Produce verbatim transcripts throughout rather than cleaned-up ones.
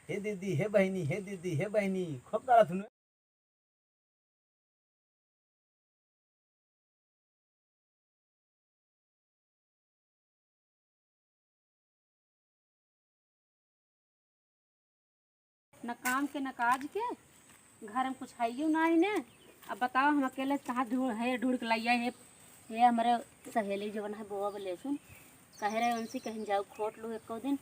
हे दीदी, हे बहिनी, हे दीदी, हे बहिनी, खूब गाला सुनो। न काम के, न काज के, घर में कुछ हइयो नाहीं ने। अब बताओ, हम अकेले से कहाँ ढूंढ, हे ढूंढ के लइया, हे, हे हमरे सहेली जवन है, बोआ बोले सुन, कहे रहे उनसे, कहीं जाओ खोट लो एको दिन,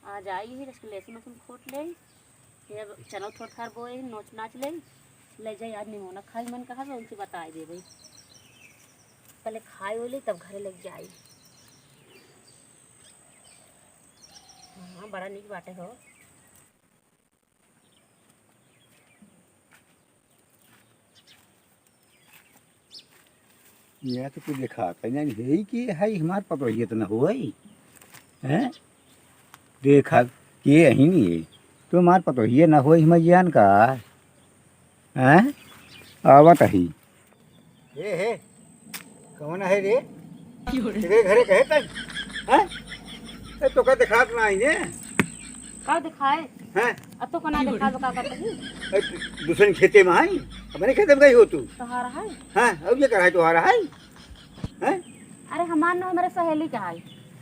आज आई है, इसके लहसुन वहसुन खोट ले, ये चनो थोड़ थार बोए, नोच नाच ले, ले जाई, आज निमोना खाई मन कहा, तो उनसे बताई देबे। पहले खाई हो ले, तब घरे लेके जाई। हाँ, बड़ा नीक बाटे हो। यह तो कुछ देखात है नहीं, है कि है हमार पतोहिए तो न होई, हैं? देखा के यही नहीं है, तो हमार पतोहिए न होई, हम जान का, हैं? आवत ही। ए हे, कौन है रे? तेरे घरे कहे तक? हैं? ए, तो का देखात ना आई ने? का देखाए? हैं? अब तो को ना देखाबे, का करत ही? ए, दूसरे खेते में आई, अपने खेते में गई हो तू? तोहार है? हैं? अब ये कहा है तोहार है? हैं? अरे हमार ना, हमारे सहेली का है।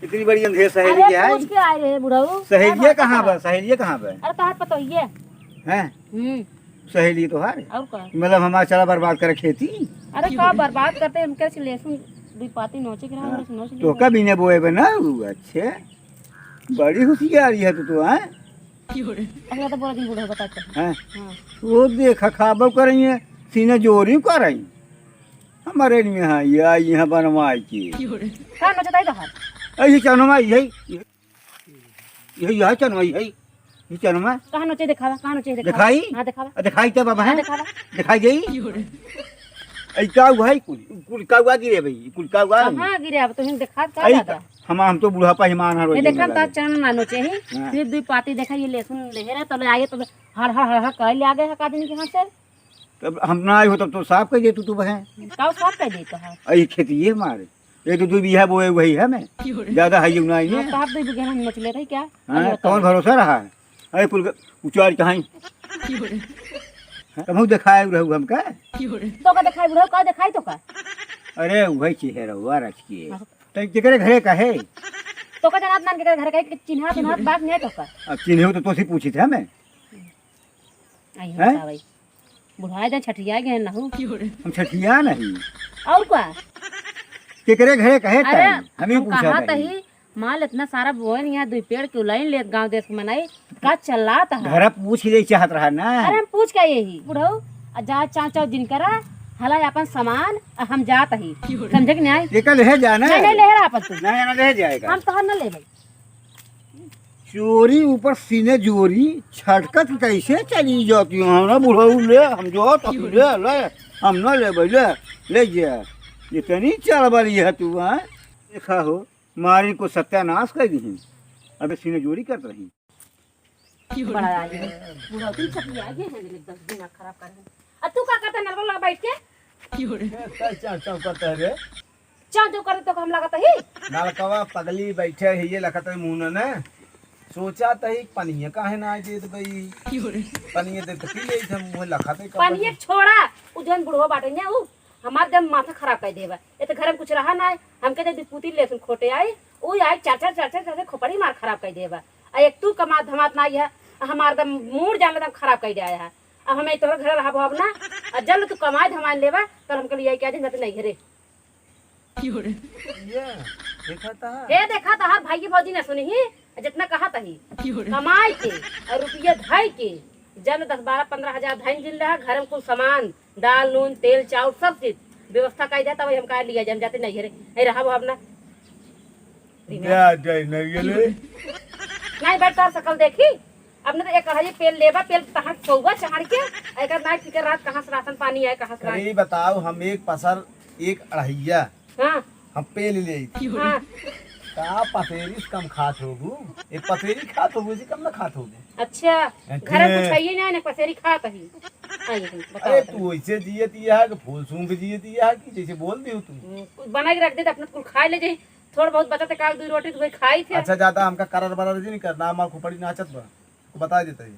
इतनी बड़ी अंधेर सहेली अरे के है? पूछ के आए रहे बुढ़ऊ। सहेलिया कहाँ बा? सहेलिया कहाँ बा? अरे तोहार पतोहिए। हैं? हम्म। सहेली तोहार? और का? मतलब हमार चला बर्बाद करे खेती? अरे का बर्बाद करते, उनके से लहसुन दुई पाती नोचे के रहा, हाँ। उनके से नोच तो लिया। कभी ने बोए बे ना उ, अच्छे। बड़ी होशियारी है तू तो, हैं? अगला तो बोला दिन बुढ़ऊ बताते हैं। हैं? हाँ। वो देखा खाबो करइए, सीने जोरी करई। हमारे में हाँ, या यहाँ बनवाई के। का नोचताई तोहार? ऐसे चनो में यही, यही, यही है चनो, यही। ये चनो में। कहाँ नोचे देखावा, कहाँ नोचे देखावा? दिखाई? हाँ, देखावा। आ, दिखाई तब अब हाँ, है? देखावा। दिखाई गई? ऐ का हुआ है? कुल, कुल का हुआ गिरे भाई? कुल का हुआ? कहाँ गिरे? अब तुम देखा का आई ज्यादा? हम, हम तो बुढ़ापा ही मान हर ये रोज देखा में तो लगे। चना ना नोचे ही। हाँ। सिर्फ दुई पाती देखा, ये लहसुन ले रहे, तो ले आइए, तो हर, हर, हर, हर, कर ले आ गए, हर आदमी के हाथ से। तब हम ना आए हो, तब तो साफ कर दे तू, तू बहे। का साफ कर दे तो है? अई खेती ये हमारे। ये तो दू बीघा बोए वही है मैं। ज्यादा है ये ना हाँ, ये। तो आप दू बीघा हम नोच ले रही क्या? हाँ, अरे कौन बताओ। भरोसा रहा है? अरे कुल उचार कहाँ? हाँ, तब हम दिखाए रहू हमका। तो का दिखाई बुढ़ऊ, का दिखाई तो का? अरे वही चीज है रहुआ रच के। हाँ। तो केकरे घरे का है? तो का जनात नान केकरे घरे का है कि चिन्हा, चिन्हा बात नहीं तो का? अब चिन्हे हो तो तोसी पूछी थे हमें। आई हैं? बतावे। बुढ़ाए जा छठिया गए ना हो। हम छठिया नहीं। और का? केकरे घरे कहे अरे, ताई? हम ही हम पूछा कहा ताई। तही, माल इतना सारा बोए नहीं है, दुई पेड़ क्यों लाइन लेत गांव देश के मनाई, का चलात है? घर पूछ ले चाहत रहा ना। अरे हम पूछ के यही, बुढ़ऊ, आ जा चाव चाव दिन करा, हला अपन सामान, आ हम जात ही। समझे कि नहीं? ये कल है जाना? नहीं, नहीं, ले रहा अपन तू। नहीं, ना ले जाएगा। हम तोहर ना लेबै। चोरी ऊपर सीने जोरी, छटकत कैसे चली जाती हो? हमरा बुढ़ऊ ले, हम जो तो ले, ले, हम ना लेबै, ले, ले जा। इतनी चलबली है तू, हाँ? देखा हो, मारी को सत्यानाश कर दी। अबे सीने जोरी करत रही। बड़ा आदमी। बुढ़ऊ तुम चपली आगे हैं, मेरे दस दिन खराब कर। आ तू का करता नलवा लगा बैठ के? का चाव चाव करता है रे? चाव चाव करे तो हम लागत ही। नलकवा पगली बैठे है, ये लखत है मुंह ने। सोचा तही पनिया काहे ना देत बई? पनिया देत पी लेत हम, मुंह लखत है कब पनिया से। छोड़ा, उ जौन बुढ़वा बाटे ना, उ हमार दम माथा खराब कर देबा। ए तो घर में कुछ रहा ना है, हमके दे दी पूती लेसन खोटे आई, उ आई चार चार, चार चार, चार चार खोपड़ी मार खराब कर देबा। आ एक तू कमात धमात ना है, हमार दम मूड जान दम खराब कर दे आया है। अब हमें तोहरे घर रहब अब ना, आ जल तू कमाए धमाए लेबा, तब हमके लिए क्या दिन नहीं घरे। ये देखा था। हे देखा तहार भाई भौजी ने सुनी ही, जितना कहा तही। कमाई के और रुपया धाई के, जन दस बारह पन्द्रह हजार धाई जिन रहा, घर में कुल सामान, दाल, नून, तेल, चाउर, सब चीज व्यवस्था कर देता, वही हम कहा लिया, जन जाते नहीं रे, नहीं रहा वो अपना। जा, जा, नहीं गेले। नहीं बैठ, तोहर सकल देखी, अपने तो एक अढ़ाई पेल लेबा, पेल तहां चौवा चढ़ के, एकर नाई फिकर रात कहाँ से राशन पानी आए, कहाँ से अरे राशन। बताओ, हम एक पसर, एक अढ़ैया, हाँ। हम पेल ले आई थी। हाँ। का पसेरी से कम खात होगू? एक पसेरी खात होगू, इसे कम ना खात होगू। अच्छा, अच्छा। घर में कुछ है ही ना, ना पसेरी खात ही। आई है, बताओ अरे तनी। तू वैसे जियत ही है कि फूल सूंघ जियत ही है कि जैसे बोल दियो तू। हम्म, कुछ बना के रख दे, अपने कुल खाए ले जाई। थोड़ा बहुत बचत का दो रोटी तो वही खाई थे। अच्छा, ज्यादा हमका करर बरर जी नहीं करना, हमार खोपड़ी नाचत बा। बता देता है।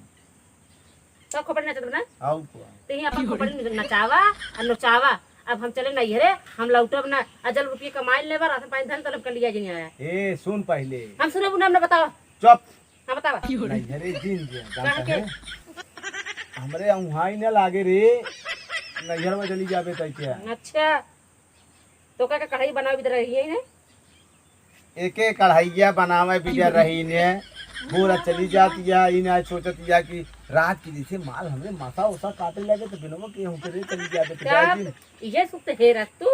तो खोपड़ी नचत बना? आओ को। ते ही अपन खोपड़ी नचावा और नचावा। अब हम चले नैहरे, हम लौटब ना। अजल रुपये कमाई लेबा, राशन पानी धन तलब कर लिया जी नहीं आया। ए, सुन पहले। हम सुनब ना, हमरा बतावा। चुप। हाँ, बतावा। नैहरे जिन जे, जानता काहे के? है? हमरे वहाँ ही ना लागे रे। नैहर में चली जाबे तै क्या? अच्छा। तो का, का कढ़ाई बनावे बिदर रही है ने? एके कढ़ाइया बनावे बिदर रही ने। बोरा चली जाती है, इन्हें सोचती है कि रात की जैसे माल हमरे मासा ओसा काटे लगे तो बिनवा के होके रे चली जाबे तो क्या? जाए दिन। ये सुख तो हे रख तू।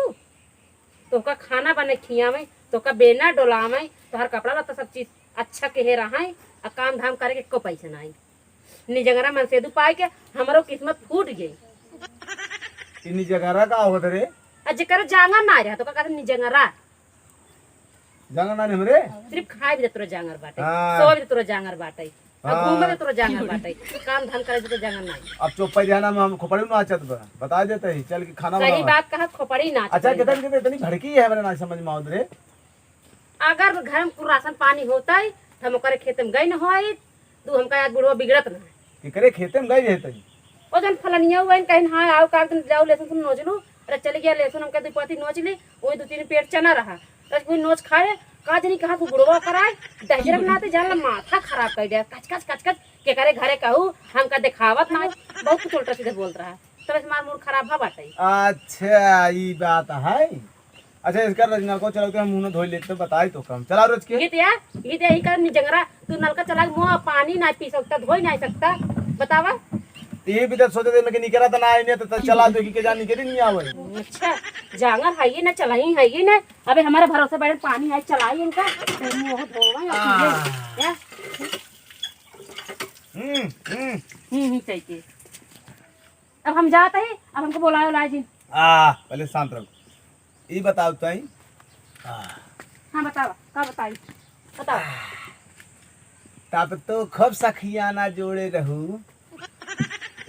तोहका खाना बने खियावे, तोहका बेना डोलावे, तोहर कपड़ा लत्ता सब चीज अच्छा के हे रहाई, आ काम धाम करे के को पैसा नाई। निजंगरा मनसेदू पाए के हमरो किस्मत फूट गई। ई निजंगरा का होत रे? आ जेकर जांगर ना रहा, तो का कहते निजंगरा? जांगर ना हमरे? सिर्फ खाए भी तोरा जांगर बाटे, हाँ। सोए भी तोरा जांगर बाटे, आ हाँ। घूमे भी तोरा जांगर बाटे, काम धाम करे भी तोरा जांगर ना। अब चुप पे जाना में हम खोपड़ी नाचत बा, बता देते ही, चल के खाना सही बनावा। बात कहा, खोपड़ी नाच अच्छा, रही कितन बा। कितन इतनी भड़की है, हमरा ना समझ में आवत रे। अगर घर में कुल राशन पानी होता है, तो हम ओकरे खेत में गई न होई, तू हमका याद बुढ़वा बिगड़त ना। केकरे खेते में गई रहते? ओ जन फलनिया हुआ, कहीं हाँ, आओ, काल तुम जाओ, लहसुन तुम नोच लो। अरे चली गया, लहसुन हमका दो पाती नोच ली, वही दो तीन पेड़ चना रहा, बस कोई नोच खाए, का जनी कहाँ तू बुढ़वा कराए, दहिजरक नाते जान ला माथा खराब कर दिया, कच कच कच कच, केकरे घरे कहू, हमका देखावत ना, बहुत कुछ उल्टा सीधा बोलत रहा, तब से हमार मूड खराब भा बाटे। अच्छा, ई बात है। अच्छा, इसका रजना को चलाते हम मुंह धोई लेते, बताई तो कम। चला रोज के। गीतिया, गीतिया, ही कर निजंगरा, तू नलका चला के मुंह पानी ना पी सकता, धोई ना सकता, बतावा। ये भी तो सोचे थे मैं कि निकरा तो ना आईने तो, तो चला दो कि के जान निकरी नहीं आवे। अच्छा, जांगर है ये ना, चलाई है ये ना। अबे हमारे भरोसे बैठे पानी आए, चलाई इनका, तो मुंह धोवा या आ। पीए। या? हम्म, हम्म। हम्म, हम्म, चाहिए। अब हम जात ही, अब हमको बोलायो लाए जी। आ, पहले शांत रहो। ई बताओ तई। आ। हाँ, बताओ, का बताई? बताओ। तब तो खूब सखियाना जोड़े रहू,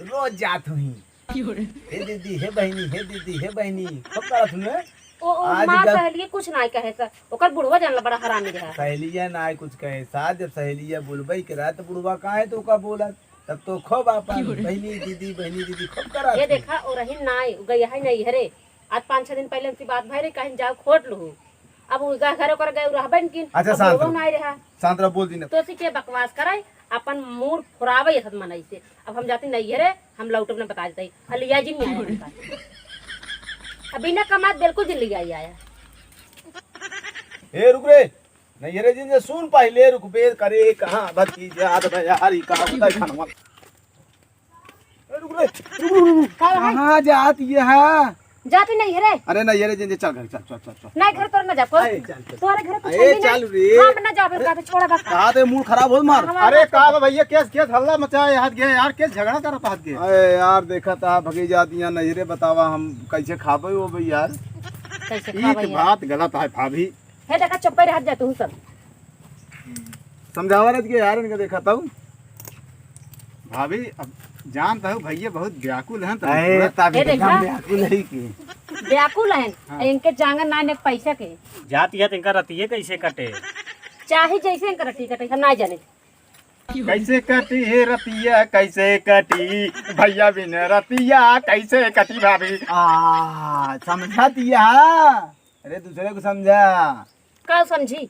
रोज जात हुई। हे दीदी, हे बहिनी, हे दीदी, हे बहिनी, खूब करत हुए। ओ, ओ, आज माँ जब सहेलिया कुछ नाई कहे सर, ओकर बुढ़वा जानला बड़ा हरामी रहा। सहेलिया नाई कुछ कहे साथ, जब सहेलिया बोलबई करा तो बुढ़वा काहे तो ओका बोलत, तब तो खूब आपन बहिनी दीदी, बहिनी दीदी खूब करा ये थी। देखा, ओ रही नाई, उ गई है नहीं हरे। आज पाँच छह दिन पहले उनकी बात भई रही, कहीं जाओ खोट लू। अब उ घर ओकर गए रहबे न किन, अच्छा, अब शांत बोलबो रहो। नाई रहा। शांत रहो, बोल दी ना। तो ऐसी के बकवास कराई, अपन मूड फुरावे ये सब मनई से। अब हम जाती नहीं हरे, हम लौटब न बता देते। अलिया जी नहीं आया हमका। अब बिना कमात बिल्कुल जिंदगी आई आया। ए, रुक रे। नहीं, अरे जिन जे सुन पहले, रुक बे, करे कहाँ भतीजा, अरे यार, ई कहाँ बताई खानवा। ए, रुक रे, रुक, रुक, रुक। का भाई? कहाँ जात ये है? जाती नहीं है रे। अरे नहीं, अरे जिन जे चल घर, चल, चल, चल, चल। नहीं, घर तोर ना जा, कोई अरे, चल, चल। तोरे घर कुछ अरे, नहीं ना। चल रे। हम ना जाबे, अरे, का तो छोड़ा बस। कहाँ ते मूड खराब हो मार। हाँ, अरे, हमारा का बा भैया, केस, केस हल्ला मचाए हाथ गए यार, केस झगड़ा करत हाथ गए। अरे यार, देखा था भगे जात यहाँ नहीं रे, बतावा हम कैसे खाबे हो भाई यार। कैसे ई खाबे तो यार? बात गलत है भाभी। हे देखा, चुप्पे रह जा तू सब। समझावा रह के यार, इनका देखा तब। भाभी, अब जानता हूँ भैया बहुत व्याकुल हैं तो अरे, थोड़ा तब ये एकदम देखा? व्याकुल है कि। व्याकुल हैं, हाँ। इनके जांगर ना ने पैसा के। जाती है तो इनका रतिये कैसे कटे? चाहे जैसे इनका रतिये कटे, हम ना जाने। कैसे कटी हे रतिया, कैसे कटी भैया बिन रतिया, कैसे कटी भाभी? आ, समझा दिया। अरे दूसरे को समझा। का समझी?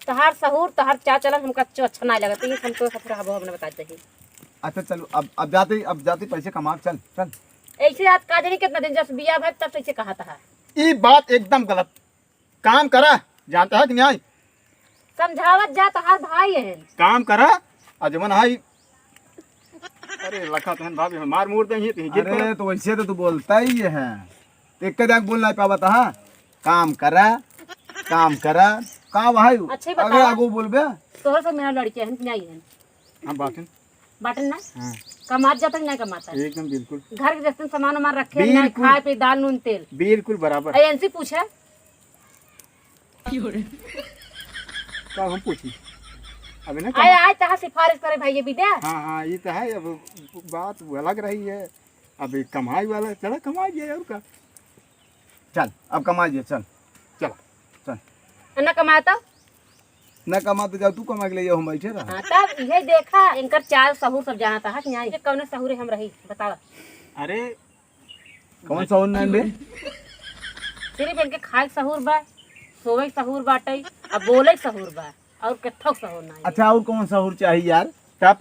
तहार सहूर, तहार चाल चलन हमका अच्छो अच्छा नाहीं लगत। ये हम तो सच कहबो, हमने बता दही। अच्छा चलो, अब, अब जाते, अब जाते पैसे कमा, चल, चल। ऐसे आज का जानी कितना दिन जब बिया भर तब से ऐसे कहा था। ई बात एकदम गलत। काम करा, जानता है कि नहीं? समझावत जा, तहार भाई है। काम करा, अजमन हाई। अरे लखा तहन भाभी, हम मार मूर देंगे, तहीं गिर अरे पड़ा। तो वैसे तो तू बोलता ही है, तो एक दाग बोल नहीं पावत, हाँ? काम करा, काम करा, का भाई? अच्छे अगर बतावा। आगू बोलबे। तोहर से मेरा लड़के हैं कि नहीं हैं? हम बात है। बाटन ना? हाँ। कमात जाता कि नहीं कमाता? एकदम बिल्कुल। घर के जैसे सामान वामान रखे हैं, बिल्कुल। खाए पे दाल, नून, तेल। बिल्कुल बराबर। ए, इनसे पूछा। का हम पूछी? अबे ना आए, कमा- आए, तहाँ सिफारिश करे भाई, ये विद्या। हाँ, हाँ, ये तो है, अब बात अलग रही है। अब एक कमाई वाला, चला कमाई जाए, और का? चल, अब कमाई जाए, चल। चला। चल। ना कमाए तो? ना कमा तो जाओ, तू कमा के ले जाओ, हम बैठे रहा। हाँ, तब इहे देखा, इनकर चाल सहूर सब जानत है कि नहीं? ये कौने सहूरे हम रही, बतावा। अरे, कौन सहूर नाहीं बे? सिर्फ इनके खाए के सहूर बा, सोवे के सहूर बाटे, अब बोले के सहूर बा, और केथो सहूर नाहीं। अच्छा, और कौन सहूर चाहिए यार? तब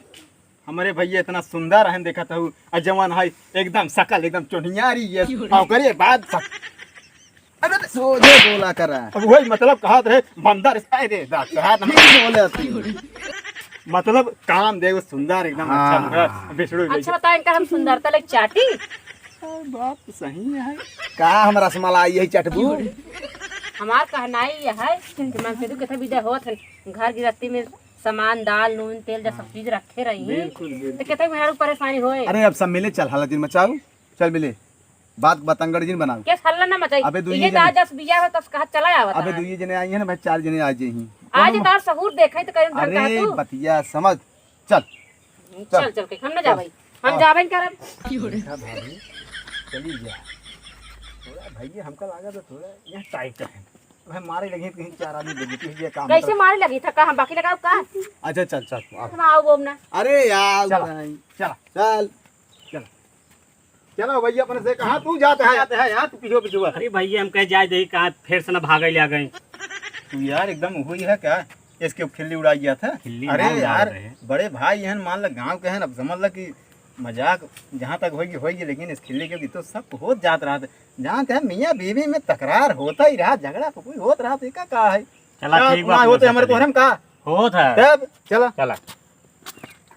हमरे भैया इतना सुंदर रहन देखत हूँ, और जवान है एकदम शकल एकदम चोनियारी है, और ओकरे बाद सक-, अरे तो सोझे बोला करा। अब वही मतलब कहत रहे बंदर, अरे दादा, नहीं बोले तू। मतलब काम देव सुंदर एकदम अच्छा हाँ। मुखड़ा, बिछड़ो अच्छा, बताओ, इनका हम सुंदरता ले चाटी? हाँ, बात तो सही है। का हम रसमलाई यही चटबू? हमार कहनाई यह है कि मन से तू कितना विदा होत है, घर गृहस्थी में सामान, दाल, नून, तेल, जब सब हाँ। चीज रखे रही, बिल्कुल, बिल्कुल। तो कितना मेहरारू परेशानी होए। अरे, अब सब मिले, चल, हल्ला जिन मचाओ, चल मिले, बात बतंगड़ जिन बनाओ। केस हल्ला ना मचाई। अबे, दुइये ये जने। दादा से बिया हो, तब कहा चला आवत अबे, है। दुइये जने आई है ना भाई, चार जने आ जाई। आज तार सहूर देखे तो कहीं ढंग अरे, तू। बतिया समझ, चल। चल, चल। चल के, हम ना जाबे। हम हाँ। जाबे न करब। देखा भाभी, चली जा। थोड़ा भैया हमका लगा तो थोड़ा यहाँ टाइट है। भाई मारे लगी तो कहीं चार आदमी बोली, तू ये काम कैसे कर। मारे लगी था? का हम बाकी लगाओ का? अच्छा, चल, चल, आ। हम आओ बोम ना। अरे यार, चला, नहीं। चला। चल। चला। चलो भैया, अपने से कहाँ तू जाता है, जाता है यार, तू पीछे पीछे। अरे भैया, हम कहे जाए दे, कहाँ फिर से ना भागे ले आ गए। तू यार एकदम वही है क्या? इसके खिल्ली उड़ाई गया था। खिल्ली अरे ना उड़ा यार, रहे। बड़े भाई हैं, मान ला गाँव के हैं, अब समझ ला कि मजाक जहाँ तक होगी, होगी, लेकिन इस खिल्ली के भी तो सब होत जात रहा था। जानते हैं, मियाँ बीवी में तकरार होता ही रहा, झगड़ा तो कोई होत रहा, तो एका का है? चला, क्या ठीक बा, ना अपने होते से हमारे चली। तोहरे में का? होत है। तब चला। चला।